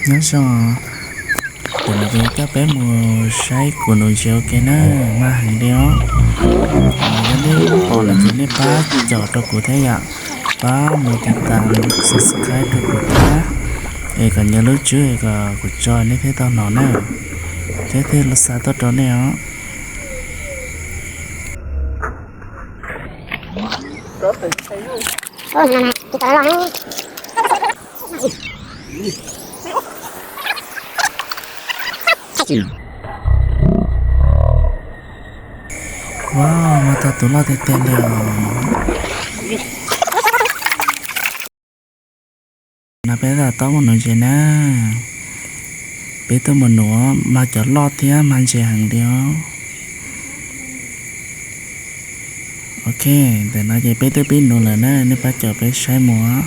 Nyob zoo, kuv no ces coj peb mus saib kuv nuv ntses ua ke na, mag heev li os. Yog nej pom no ces nej pab caum rau kuv thiab yom, pab mus tiv tas subscribe rau kuv thiab, es kom nyuaj lub tswb kom kuv tso nej thiaj tau hnov na, thiab thiaj xa tuaj rau nej os. Wow, mas tau tus loj tiag tiag li os. No peb tab tom mus nuv ntses na. Peb tuaj mus nuv mas cov loj thiab mas ntses heev li os. Ok, ntawm no ces peb twb pib nuv lawm na, nej pab caum peb saib mus.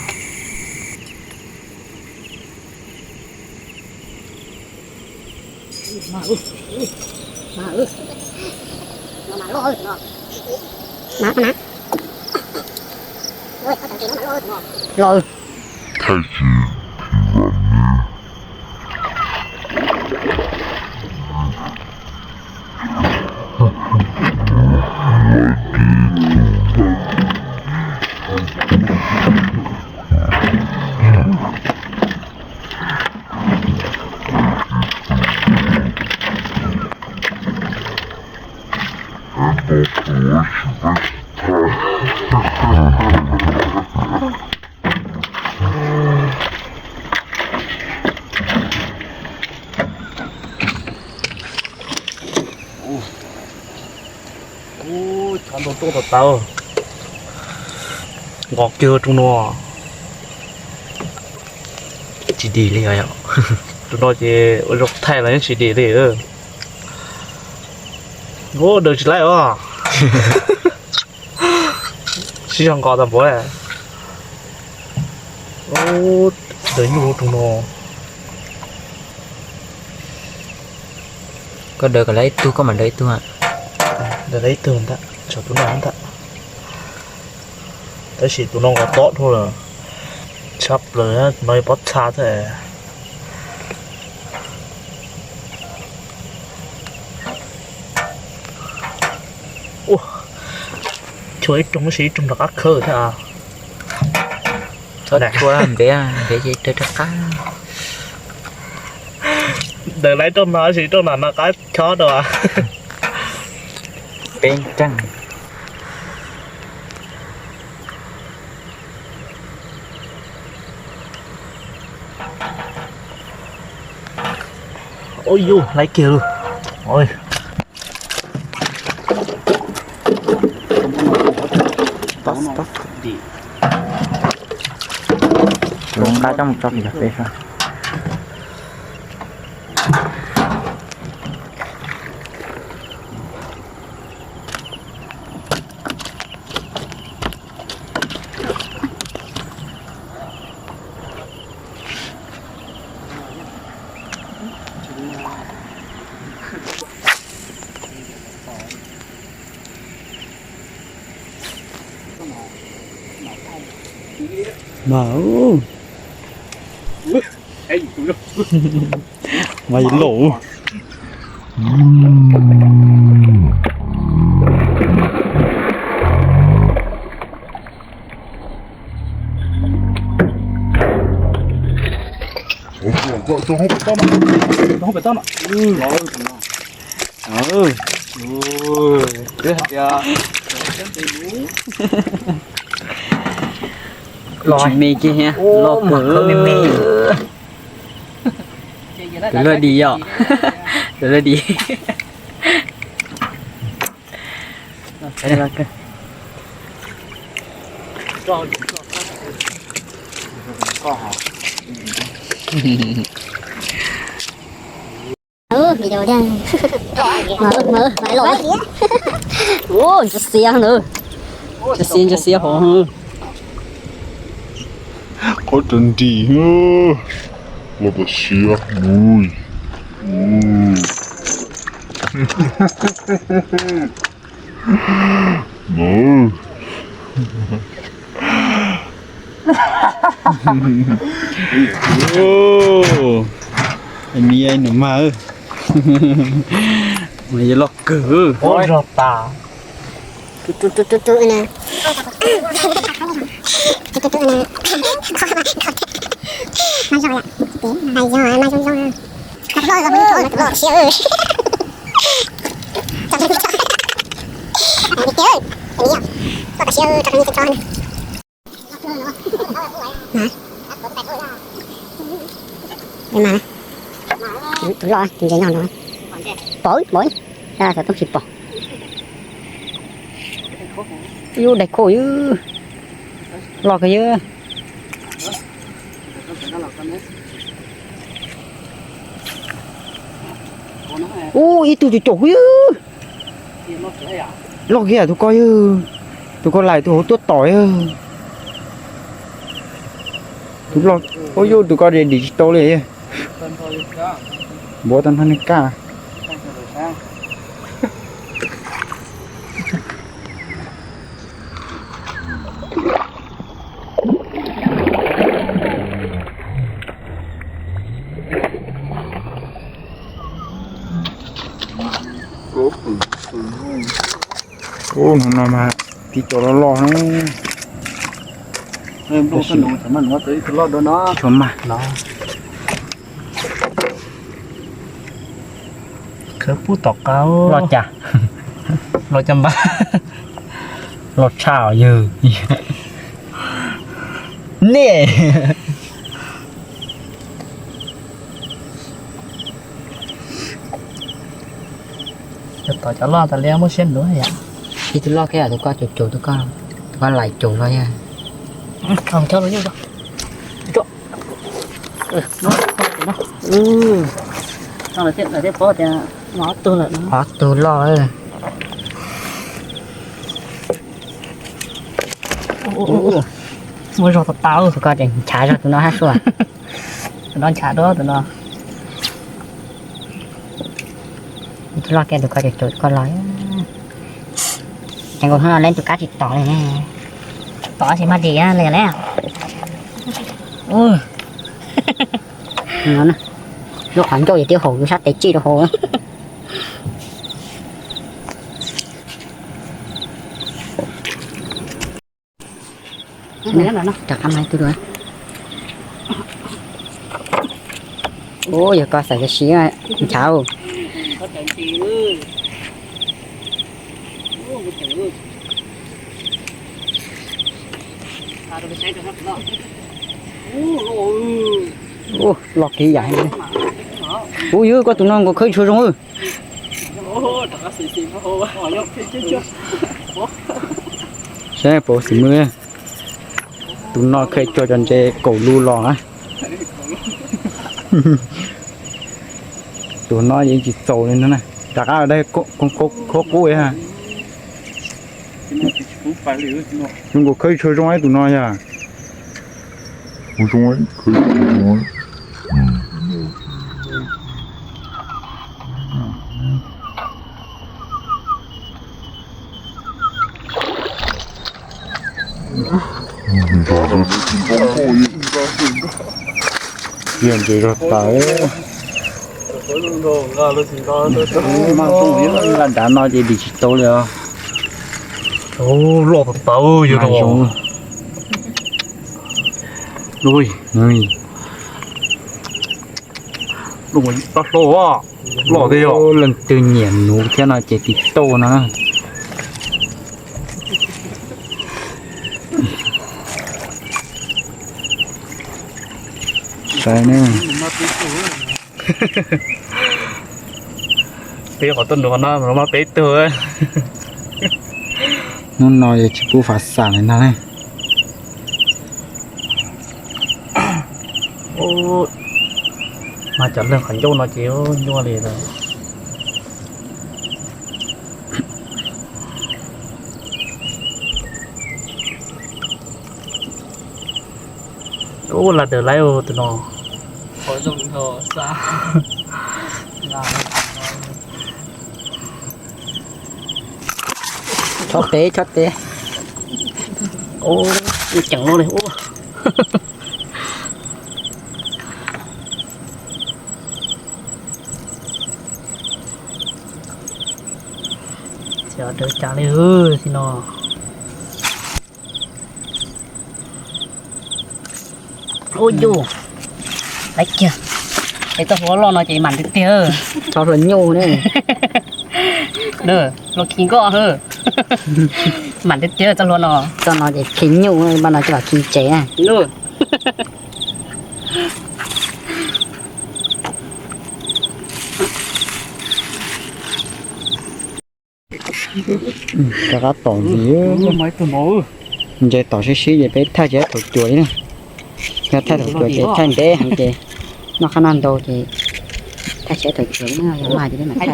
Ub, chob ntau tuaj tau tau. Nqos kiag rau no. Tsis dim li os yom. Rau no ces ua zoo thaij los yeej tsis dim li. Ub, daws tsis laib os. Sib zog nqos tau npaum. Ub, daws nyuj rau no. Koj daws kom lawv ib tug, koj mam daws ib tug. Daws lawv ib tug ntag, tshuav tus no ntag. Tab sis tus no nqos tob dhau lawm, tshaj plaws no pob txha thiab. Ua, tshuav ib rooj, ib rooj rov qab khawb thiab. Txhob tshuav ntev, ntev ces rov qab. Ntawm lawv rooj no sis rooj no no qab chob dua. Peb nreeg. Ua yus, laib kiag lawm. Nqa coj mus tso pem peb sab. Mas, mas loj. Los me kiag, los kawg me me. Tus luaj di yom. Tus luaj di. Ntsa xiab ntawd, ntsa xiab ntsa xiab hov. Qhov tseem nrim, los pom siav mus. Mi nus mag, mas yuav loj kawg. Zog tas. Tus loj tus ntses no no. Pom pom, xav toob tsis pom. Yub daig khauj yub, loj kawg yub. Ub, ib tug caum caum yub. Loj kiag tus ko yog, tus ko lais tus hauv tuaj tom yog. Tus loj, ub yub tus ko dim tsis tau li. Npuav tau no nej kaj. Ub, hnub no mas tib co loj loj na. Tsis tshua mag. Khawb pub tom qab. Loj cas? Loj cas npab? Loj tshaj os yawg. Nej. Cov tom cov loj tas li muaj siab ntuv yom. Ib tug loj kiag tus ko caum caum tus ko, tus ko lais caum no yog. Ob tug loj. Muaj zog tas tas. Tus ko tseem nchav zog tus no hab sua. Tus no nchav dua tus no. Tus loj kiag tus ko caum caum tus ko los. Ces nkaus hnub no leej tus kab tsis tom li. Tom tsis mag dim li lawm. Lub qhov ncauj yog tiab haum sab tes tsij rau hauv. Rov qab mas ib tug dua. Ub, yog ko xav siab nchav. Ub, loj kiag yam. Ub, yog koj tus no nkaus khawb tshua zoo. Saib puas xim mw. Tus no khawb tshua cov ntses kaum lus los na. Tus no yeej tsis txaus li no na. Rov qab dai khuab qub ha. Zoo nkaus khawb tshua zoo ib tus no yog. Yog ntses zog tas. Maj zoo, nqa nrad no ces dim tsis tau li os. Loj tas tas yog no. Loj tas hlo, loj tiag yog. Leej twg nyiam nuv thiab no ces tiv tauj no. Saib ne. Peb qhov tuaj nuv qhov no mas peb tug. Hnub no yog tsis pub fav xam li no ne. Mas cov leeg qhov ncauj no ces nyuaj li lawm. Ub, la daws laib tus no. Chob tev, chob tev. Ub, ceev loj li ub. Cov dawb cas li xwb no. Ua yus, laiv kiag, es txoj hlua loj no ces mam tiag tiag. Txoj hlua nyuj ne. Hlua khi nkoj, mam tiag tiag txoj hlua no. Txoj no ces khi nyuj, npaj no coj los khi tsev na. Rov qab tom ntxiv, nce tom sib sib ces peb thaij tsis tau thaum cuam li na. Yog thaij thaum cuam ces thaij ntev heev ces noj qab noj ntau ces thaij tsis tau thaum cuam li na, yog maj ces peb mam thaij.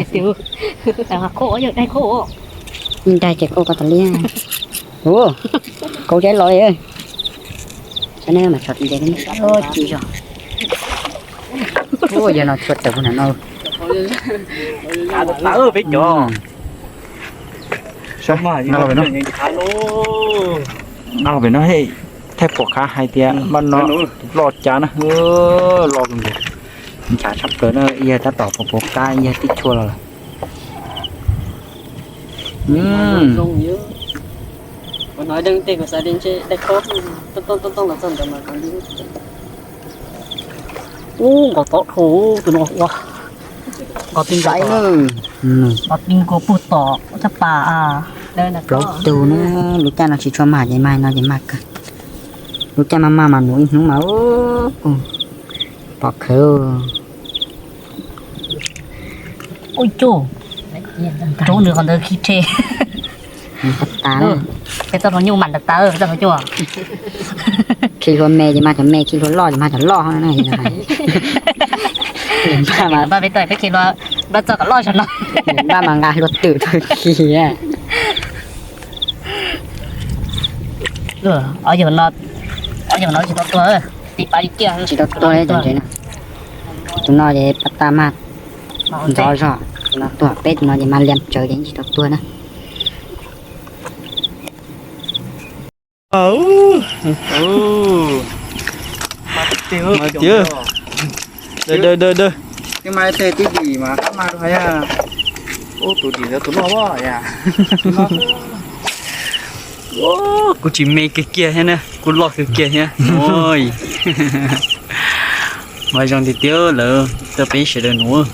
Ib nraig ces kauj koj tas li. Ua, kauj tsaib los li. Saib neb mam tso nce neb saib ci zog. Ua, yog no tshua tawm puag nram no. Peb cov nqa los pem no, nqa los pem no, thaij pom qab hais tias npaj no loj cas na. Loj, nchav tshaj plaws na, yog tab tom pom pom qab yog tib tshua los lawm. Ub, nkaus tod dhau tus no ua, nkaus ti nkaus, nkaus ti nkaus puag tom thaj pas. Plaub tug na, lub caij no tsis tshua mag ces mag no ces mag kawg. Lub caij maj maj mas nuv ib hnub mas pom khawv. Ua cuj, rub nws qhov ntawd khi rhe. Peb txoj hlua nyuj mam tas tas, peb txoj hlua nyuj. Khi hlua me ces mag cov me, khi hlua loj ces mag cov loj na. Npaj peb txoj, peb khi hlua, npaj txoj kom loj zog no. Npaj mas nqa hlua twm tau khi. Ob yawg no tsis tau tuag, tib pab li kiag tsis tau tuag li cov ntses na. Tus no ces pas tas mag ntxov zog, tus no tuag, peb tus no ces mag liam tsawv ces tsis tau tuag na. Mas tiag, dawb dawb dawb. Tus dim, tus no, kuj tsis me kiag kiag thiab na, kuj loj kiag kiag thiab. Mas zoo tiag tiag lawm, tuaj peb sawv daws nuv.